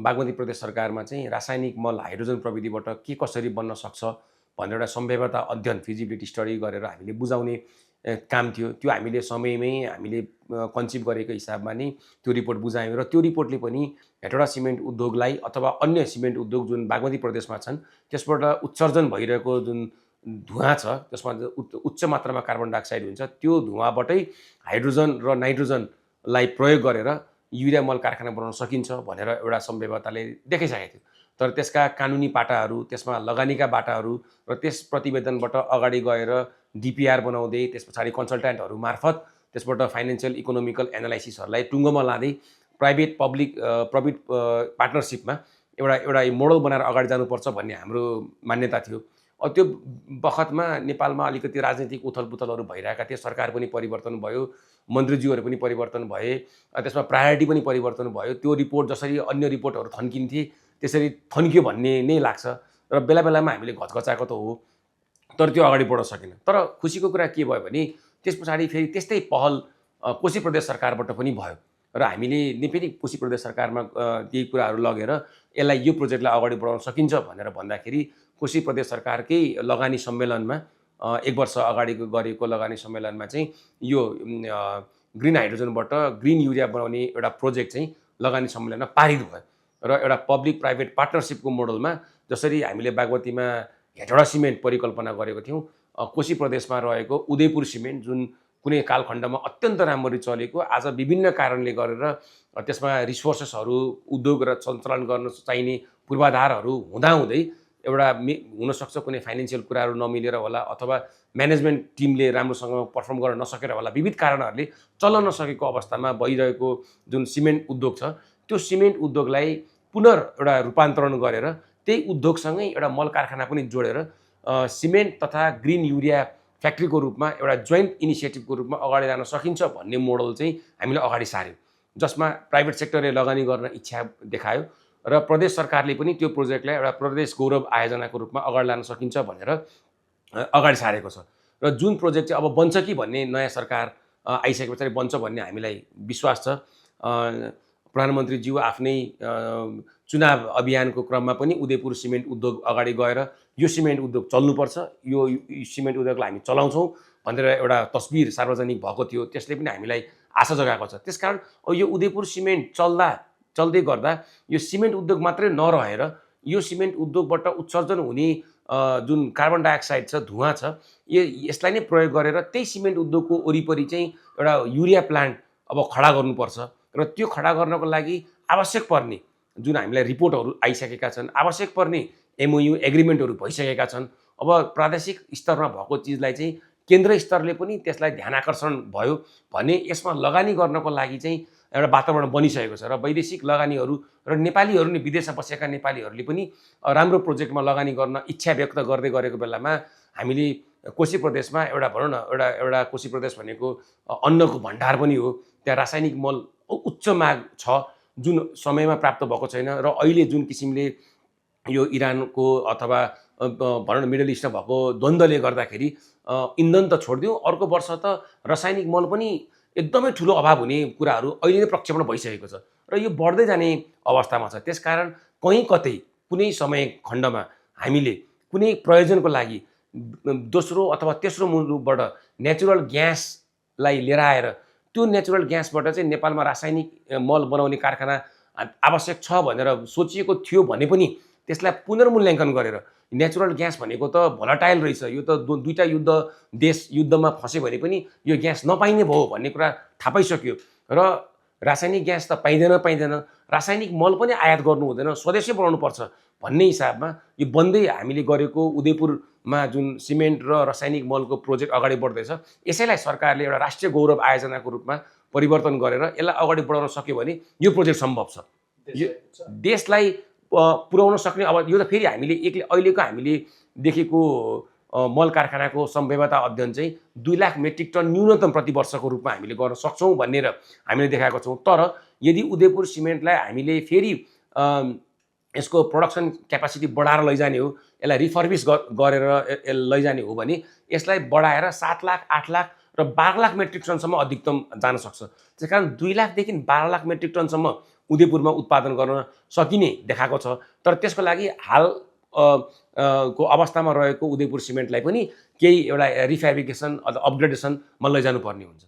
बागमती प्रदेश सरकारमा चाहिँ रासायनिक मल हाइड्रोजन प्रविधिबाट के कसरी बन्न सक्छ भनेर एउटा सम्भाव्यता अध्ययन फिजिबिलिटी स्टडी गरेर हामीले बुझाउने काम थियो। त्यो हामीले समयमै हामीले कन्सिभ गरेको हिसाबमा नै त्यो रिपोर्ट बुझायौँ र त्यो रिपोर्टले पनि हेटौडा सिमेन्ट उद्योगलाई अथवा अन्य सिमेन्ट उद्योग जुन बागमती प्रदेशमा छन् त्यसबाट उत्सर्जन भइरहेको जुन धुवाँ छ त्यसमा उच्च मात्रामा कार्बन डाइअक्साइड हुन्छ, त्यो धुवाँबाटै हाइड्रोजन र नाइट्रोजनलाई प्रयोग गरेर युरिया मल कारखाना बनाउन सकिन्छ भनेर एउटा सम्भाव्यताले देखाइसकेको थियो। तर त्यसका कानुनी पाटाहरू, त्यसमा लगानीका बाटाहरू र त्यस प्रतिवेदनबाट अगाडि गएर डिपिआर बनाउँदै त्यस पछाडि कन्सल्ट्यान्टहरू मार्फत त्यसबाट फाइनेन्सियल इकोनोमिकल एनालाइसिसहरूलाई टुङ्गोमा लाँदै प्राइभेट पब्लिक पार्टनरसिपमा एउटा मोडल बनाएर अगाडि जानुपर्छ भन्ने हाम्रो मान्यता थियो। त्यो बखतमा नेपालमा अलिकति राजनीतिक उथलपुथलहरू भइरहेका थिए, सरकार पनि परिवर्तन भयो, मन्त्रीज्यूहरू पनि परिवर्तन भए, त्यसमा प्रायोरिटी पनि परिवर्तन भयो। त्यो रिपोर्ट जसरी अन्य रिपोर्टहरू थन्किन्थे त्यसरी थन्कियो भन्ने नै लाग्छ र बेला बेलामा हामीले घचघचाएको त हो, तर त्यो अगाडि बढ्न सकेन। तर खुसीको कुरा के भयो भने त्यस पछाडि फेरि त्यस्तै पहल कोशी प्रदेश सरकारबाट पनि भयो र हामीले फेरि कोशी प्रदेश सरकारमा केही कुराहरू लगेर यसलाई यो प्रोजेक्टलाई अगाडि बढाउन सकिन्छ भनेर भन्दाखेरि कोशी प्रदेश सरकारकै लगानी सम्मेलनमा 1 वर्ष अगाडि गरेको लगानी सम्मेलनमा चाहिँ यो ग्रिन हाइड्रोजनबाट ग्रिन युरिया बनाउने एउटा प्रोजेक्ट चाहिँ लगानी सम्मेलनमा पारित भयो र एउटा पब्लिक प्राइभेट पार्टनरसिपको मोडलमा जसरी हामीले बागमतीमा हेटौडा सिमेन्ट परिकल्पना गरेको थियौँ, कोशी प्रदेशमा रहेको उदयपुर सिमेन्ट जुन कुनै कालखण्डमा अत्यन्त राम्ररी चलेको, आज विभिन्न कारणले गरेर त्यसमा रिसोर्सेसहरू उद्योग र सञ्चालन गर्न चाहिने पूर्वाधारहरू हुँदाहुँदै एउटा हुनसक्छ कुनै फाइनेन्सियल कुराहरू नमिलेर होला अथवा म्यानेजमेन्ट टिमले राम्रोसँग पर्फर्म गर्न नसकेर होला, विविध कारणहरूले चल्न नसकेको अवस्थामा भइरहेको जुन सिमेन्ट उद्योग छ त्यो सिमेन्ट उद्योगलाई पुनः एउटा रूपान्तरण गरेर त्यही उद्योगसँगै एउटा मल कारखाना पनि जोडेर सिमेन्ट तथा ग्रिन युरिया फ्याक्ट्रीको रूपमा एउटा जोइन्ट इनिसिएटिभको रूपमा अगाडि जान सकिन्छ भन्ने मोडल चाहिँ हामीले अगाडि सार्यौँ, जसमा प्राइभेट सेक्टरले लगानी गर्न इच्छा देखायो र प्रदेश सरकारले पनि त्यो प्रोजेक्टलाई एउटा प्रदेश गौरव आयोजनाको रूपमा अगाडि लान सकिन्छ भनेर अगाडि सारेको छ। र जुन प्रोजेक्ट चाहिँ अब बन्छ कि भन्ने नयाँ सरकार आइसके पछाडि बन्छ भन्ने हामीलाई विश्वास छ। प्रधानमन्त्रीज्यू आफ्नै चुनाव अभियानको क्रममा पनि उदयपुर सिमेन्ट उद्योग अगाडि गएर यो सिमेन्ट उद्योग चल्नुपर्छ, यो सिमेन्ट उद्योगलाई हामी चलाउँछौँ भनेर एउटा तस्बिर सार्वजनिक भएको थियो, त्यसले पनि हामीलाई आशा जगाएको छ। त्यसकारण यो उदयपुर सिमेन्ट चल्दै गर्दा यो सिमेन्ट उद्योग मात्रै नरहेर यो सिमेन्ट उद्योगबाट उत्सर्जन हुने जुन कार्बन डाइअक्साइड छ, धुवाँ छ, यसलाई नै प्रयोग गरेर त्यही सिमेन्ट उद्योगको वरिपरि चाहिँ एउटा युरिया प्लान्ट अब खडा गर्नुपर्छ र त्यो खडा गर्नको लागि आवश्यक पर्ने जुन हामीलाई रिपोर्टहरू आइसकेका छन्, आवश्यक पर्ने एमओयू एग्रिमेन्टहरू भइसकेका छन्। अब प्रादेशिक स्तरमा भएको चिजलाई चाहिँ केन्द्र स्तरले पनि त्यसलाई ध्यान आकर्षण भयो भने यसमा लगानी गर्नको लागि चाहिँ एउटा वातावरण बनिसकेको छ र वैदेशिक लगानीहरू र नेपालीहरू नि विदेशमा बसेका नेपालीहरूले पनि राम्रो प्रोजेक्टमा लगानी गर्न इच्छा व्यक्त गर्दै गरेको बेलामा हामीले कोशी प्रदेशमा एउटा भनौँ न एउटा कोशी प्रदेश भनेको अन्नको भण्डार पनि हो, त्यहाँ रासायनिक मल उच्च माग छ जुन समयमा प्राप्त भएको छैन र अहिले जुन किसिमले यो इरानको अथवा भनौँ न मिडल इस्टमा भएको द्वन्द्वले गर्दाखेरि इन्धन त छोडिदिउँ, अर्को वर्ष त रासायनिक मल पनि एकदमै ठुलो अभाव हुने कुराहरू अहिले नै प्रक्षेपण भइसकेको छ र यो बढ्दै जाने अवस्थामा छ। त्यसकारण कहीँ कतै कुनै समय खण्डमा हामीले कुनै प्रयोजनको लागि दोस्रो अथवा तेस्रो मुलुकबाट नेचुरल ग्यासलाई लिएर आएर त्यो नेचुरल ग्यासबाट चाहिँ नेपालमा रासायनिक मल बनाउने कारखाना आवश्यक छ भनेर सोचिएको थियो भने पनि त्यसलाई पुनर्मूल्याङ्कन गरेर नेचुरल ग्यास भनेको त भोलाटाइल रहेछ, यो त दुईटा देश युद्धमा फस्यो भने पनि यो ग्यास नपाइने भयो भन्ने कुरा थाहा पाइसक्यो र रासायनिक ग्यास त पाइँदैन, रासायनिक मल पनि आयात गर्नु हुँदैन, स्वदेशी बनाउनु पर्छ भन्ने हिसाबमा यो बन्दै हामीले गरेको उदयपुरमा जुन सिमेन्ट र रासायनिक मलको प्रोजेक्ट अगाडि बढ्दैछ, यसैलाई सरकारले एउटा राष्ट्रिय गौरव आयोजनाको रूपमा परिवर्तन गरेर यसलाई अगाडि बढाउन सक्यो भने यो प्रोजेक्ट सम्भव छ। यो देशलाई पुर्याउन सक्ने अब यो त फेरि हामीले अहिलेको हामीले देखेको मल कारखानाको सम्भाव्यता अध्ययन चाहिँ 2 लाख मेट्रिक टन न्यूनतम प्रति वर्षको रूपमा हामीले गर्न सक्छौँ भनेर हामीले देखाएको छौँ। तर यदि उदयपुर सिमेन्टलाई हामीले फेरि यसको प्रोडक्सन क्यापासिटी बढाएर लैजाने हो, यसलाई रिफर्बिस गरेर लैजाने हो भने यसलाई बढाएर 7 लाख 8 लाख र 12 लाख मेट्रिक टनसम्म अधिकतम जान सक्छ। त्यसकारण 2 लाखदेखि 12 लाख मेट्रिक टनसम्म उदयपुरमा उत्पादन गर्न सकिने देखाएको छ। तर त्यसको लागि हाल को अवस्थामा रहेको उदयपुर सिमेन्टलाई पनि केही एउटा रिफ्याब्रिकेसन अथवा अपग्रेडेसनमा लैजानुपर्ने हुन्छ।